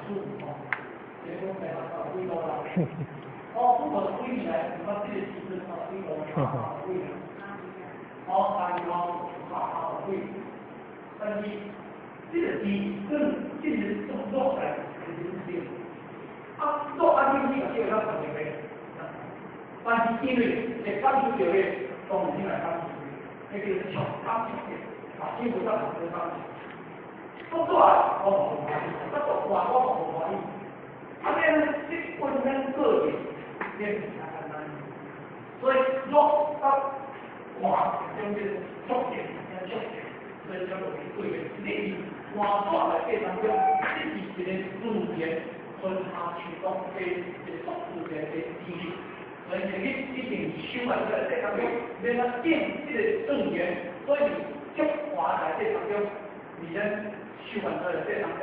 書吼，這個講來到幾多啦？哦，不過幾年來，毋捌這個時陣到幾多啦？幾年？哦，大約三幾。但是這個時陣這個動作來是認定，啊，做啊你你個叫咱同一個，但是因為會感受到的，當然你來感受，那叫做觸感觸覺，啊，基本上是感受。做做啊，我無歡喜；啊，做話我無歡喜。啊，這這分咱個人，這是較簡單。所以若甲看，中間觸覺，觸覺，所以叫做對的。你佇換紙內底當中，這是一個自然春夏秋冬的一個速自然的規律。所以你一定修來這個底當中，免啊見這個正緣，所以觸看內底當中，佇咱修完出來底當中，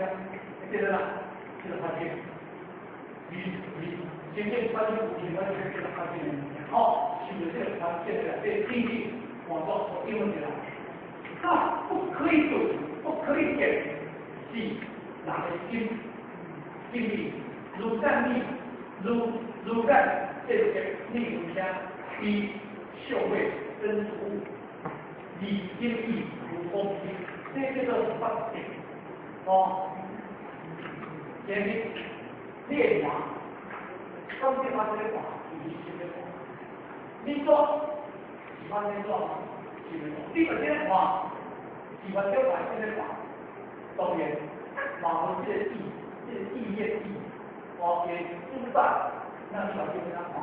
你記得啦，這個發現，你真正發現有錢，發現這個發現的物件，吼，受著這個環境內底經歷，換作所應的啦。那不可以做，不可以見，是人的心心理，如善你，如如善這個你有聲，伊嗅味真觸物，理心意如風機，這叫做發現。哦，前面列王，當地發生的話，是什麼話？你做是發生做嗎？是咩？你把這個話，是發生來這個話，當然，嘛無這個意，這個意業意，哦，會主宰，那你就變怎看？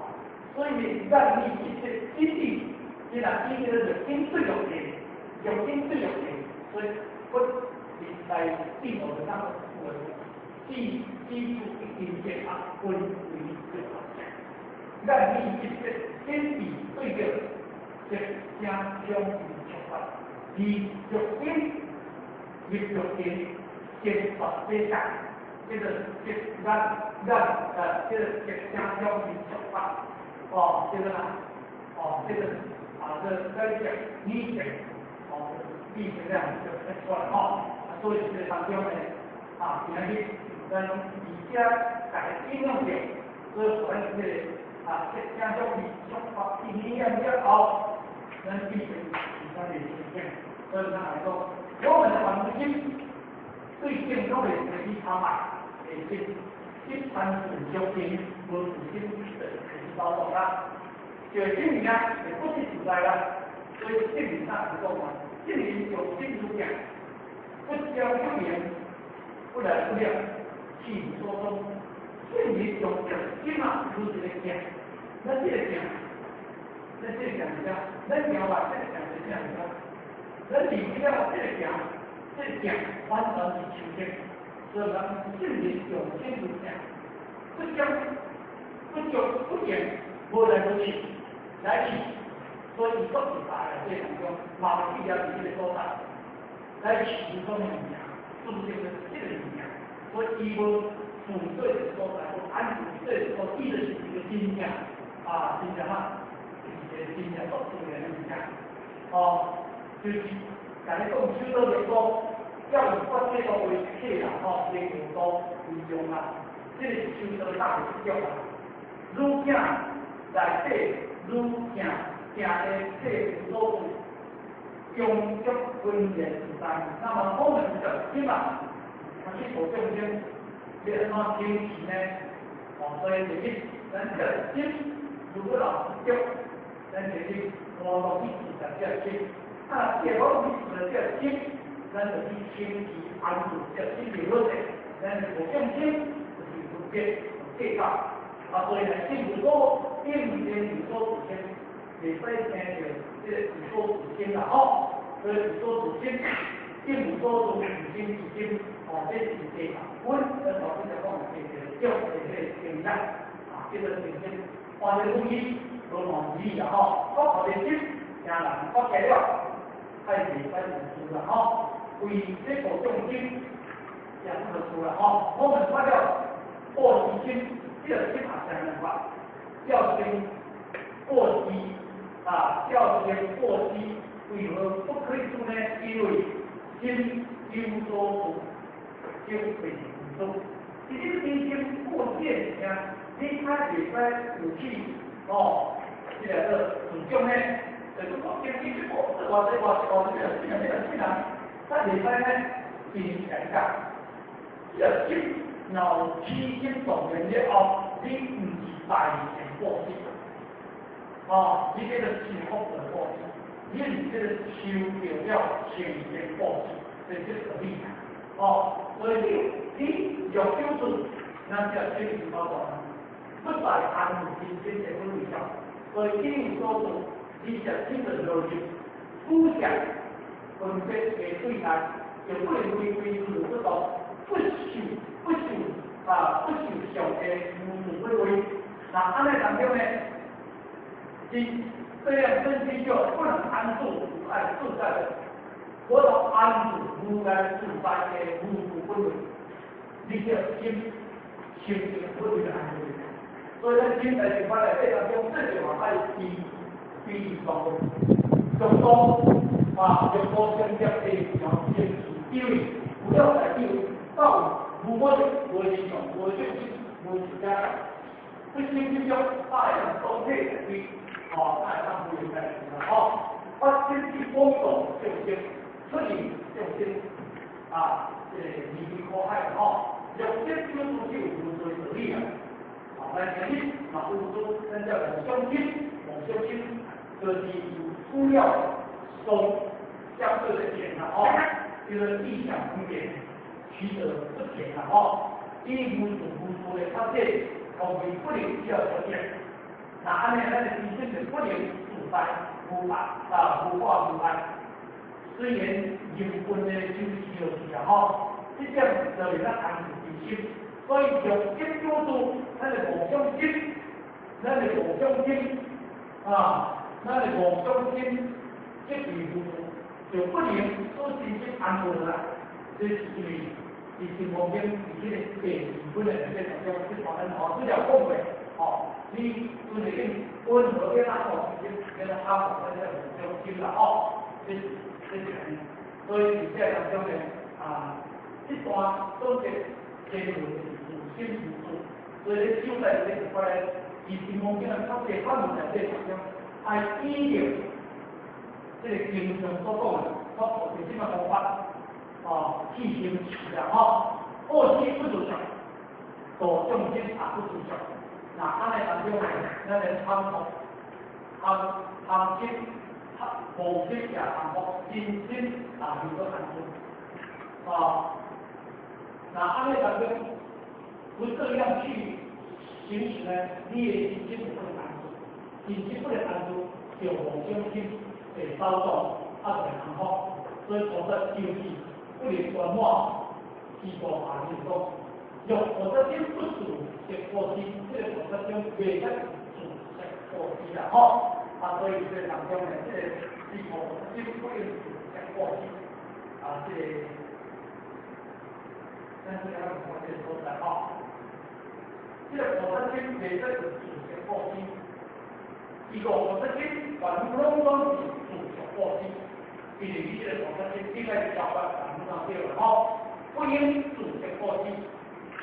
所以，咱你一切心意，你若意這個六根對六地，六根對六地，所以我來定我的那個我基基礎一定健康，分為六個。咱你一切心意對着，即聲香味觸法，而六根入六根，見法界，這個即咱咱這個即聲香味觸法，哦，這個啦，哦，這個啊，這這個你講，哦，意思這樣就出來吼。所以這個當中呢，啊，今日咱而且大家應用著，所以咱這個啊，這聲香味觸法經驗了後，咱必須是咱的經驗。所以咱來講，我們的煩惱心對境攏會隨意差賣，會去一般是小心，無自心就會包容啦。就證明啊，會不是自在啦。所以證明啥是講嘛？證明用心如鏡，不將不言，不來不了，氣無所動。證明用心啊，如一個鏡，咱這個鏡，咱這個鏡是啥？咱鏡外這個鏡是啥？是啥？咱裡面了這個鏡，這個鏡完全是抽象，所以咱證明用心如鏡，不將不將不言，無來無去，來去，所以國是大來這當中，嘛會去了佇這個所在，來取什麼物件，注定的這個物件，所以伊無附對的所在，無安住對的所，伊就是一個真正啊，真正哈，是一個真正作自然的物件，哦，就是共你講修道的說，要以法界道為體啦，吼，為用道為用啦，這個是修道大的結局啦。愈行內底愈行行的體有所住，終足分別自在。那麼我們的心啊，他去度眾生，要按怎堅持呢？哦，所以就是咱這個心，如果老是足，咱就是我落去自在這個心。啊，這個我去自在這個心，咱就去清持安住這個心就好勢。咱是無眾生，就是分別計較。啊，所以呢，心無所應先有所住心，袂使聽著這個有所住心啦吼。所以有所住心，應無所住，自心自心，哦，這是第六分。咱頭先就講第一個種的這個經驗，啊，叫做定心，換個語語，無忘記啦吼。我後面心，聽人發起了，太袂使無事啦吼。為這個眾生，也不可出啦吼。我們發了過失心，這個心也相兩法，叫先過失啊，叫先過失，為何不可以做呢？因為心有所住，就會無所。伫你真心过节物件，你较袂使有去哦，這個做自重呢？就是講經濟這個這偌濟偌濟偌濟，這個這個這個，較袂使呢變成講。這個心若有起心動念了後，你毋是大善布施，哦，你這個是福德布施，你是這個修著了聖言布施，這這個理哦，所以你若久住，咱這個心是包括不在安住真正的本位上，所以你有所做，你就心就落入思想分別的對待，就不能規規律不動，不受不受啊，不受上的無助不為。那按呢當中呢，你這樣身心就不能安住無礙自在的，活到安住無礙自在的無住不為，你這心心就不會安住。所以咱心在這塊內底當中，這就話愛比比喻講，用多啊，用多相接的條件，因為不要再比到無我的無理想、無正心、無自家，不心之中，愛當體對，哦，愛當不應該哦，發心去廣度眾生，出離眾生，啊，這個離離苦海吼，若這九處就有無罪道理啊。啊，咱今日嘛有做，咱叫妄想心，妄想心就是有主要雙相對的點啦，吼，叫做意想分別，取捨不減啦，吼，以無住無住的發展，後面不能需要條件。那按呢，咱的心性就不能自在無礙啊，無掛無礙。雖然緣分的修持就是啊，吼，這點就是咱安住之心。所以用心久住，咱的妄想心，咱的妄想心啊，咱的妄想心即是無就不能使真正安穩啦。這是因為佇心王經佇這個第二本的內底當中，這方面吼資料講過，吼，你準備經溫和變阿吼，變做阿吼，咱這妄想心啦，吼，這是這是按呢。所以佇這當中呢，啊，這段總結結論是自心自住，所以咧修在這一塊咧，佇心王經的發這法門內底當中，愛依照這個經上所講的，我就是這個方法，哦，去行持啦，吼，布施不執著，度眾生也不執著，那按呢當中呢，咱的貪福、貪貪心、貪無心也貪福，真心也有所安住，啊，那按呢當中不這樣去行持呢，你的心心不能安住，心心不能安住，就妄想心會操縱，啊，就會貪福，所以菩薩就是不能圓滿，是大法力講，若菩薩心不住色布施，這個菩薩心袂使住色布施啦，吼，啊，所以這個當中呢，這個是菩薩心不應住色布施，啊，這個，咱這個看這個所在吼，這個菩薩心袂使住色布施，伊個菩薩心凡夫攏總是住色布施，因為你這個菩薩心應該是交關凡夫對啦，吼，不應住色布施，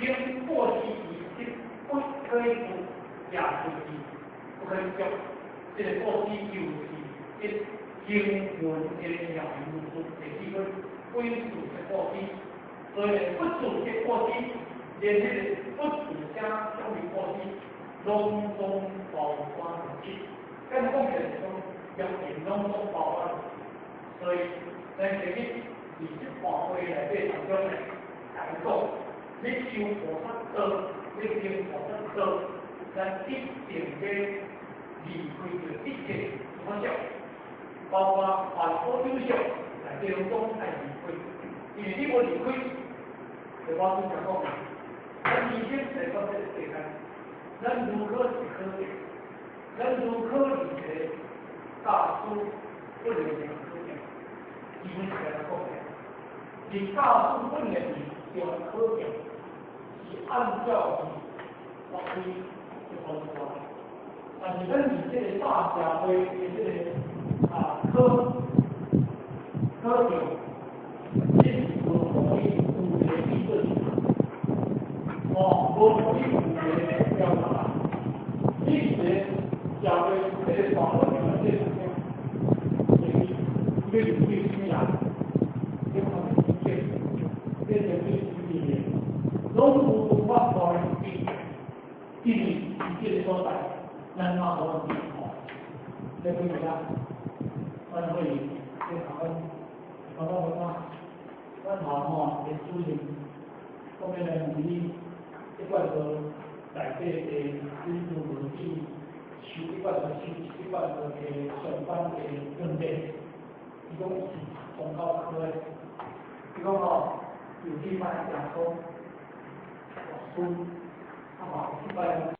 應布施儀式不可以不也隨意，不可以足。這個布施就是一經文的妙如數第四分，不應住色布施，所以不住色布施，連這個不住聲相為布施，攏總包括入去。簡單講起來是講，用言攏總包括。所以咱今日佇這段話內底當中呢，來講，你修菩薩道，你行菩薩道，咱一定要離開著一切所想，包括凡夫有相，內底攏總愛離開。因為你無離開，就我拄才講的，咱人生來到這個世間，咱如何是可見？咱如何是一個教師不能兩可見？基本是來講的，你教師不能兩可見，是按照法規去操作。但是咱佇這個大社會的這個啊考考試，這是無予伊有這個基準。哦，無你有一个目標嘛？你是一個教會這個大環境內底啥物？你要入去啥物人？你看見這個對對的，攏有法度去，因為佇這個所在，咱嘛無問題吼。你幾個啊？阮會你看阮，看阮看，阮頭吼，的主任，講要來問你，這塊個內底的領導文件，收這塊個收這塊個的相關的問題，伊講是宗教科的，伊講吼，有去拜耶穌，孫，啊嘛有去拜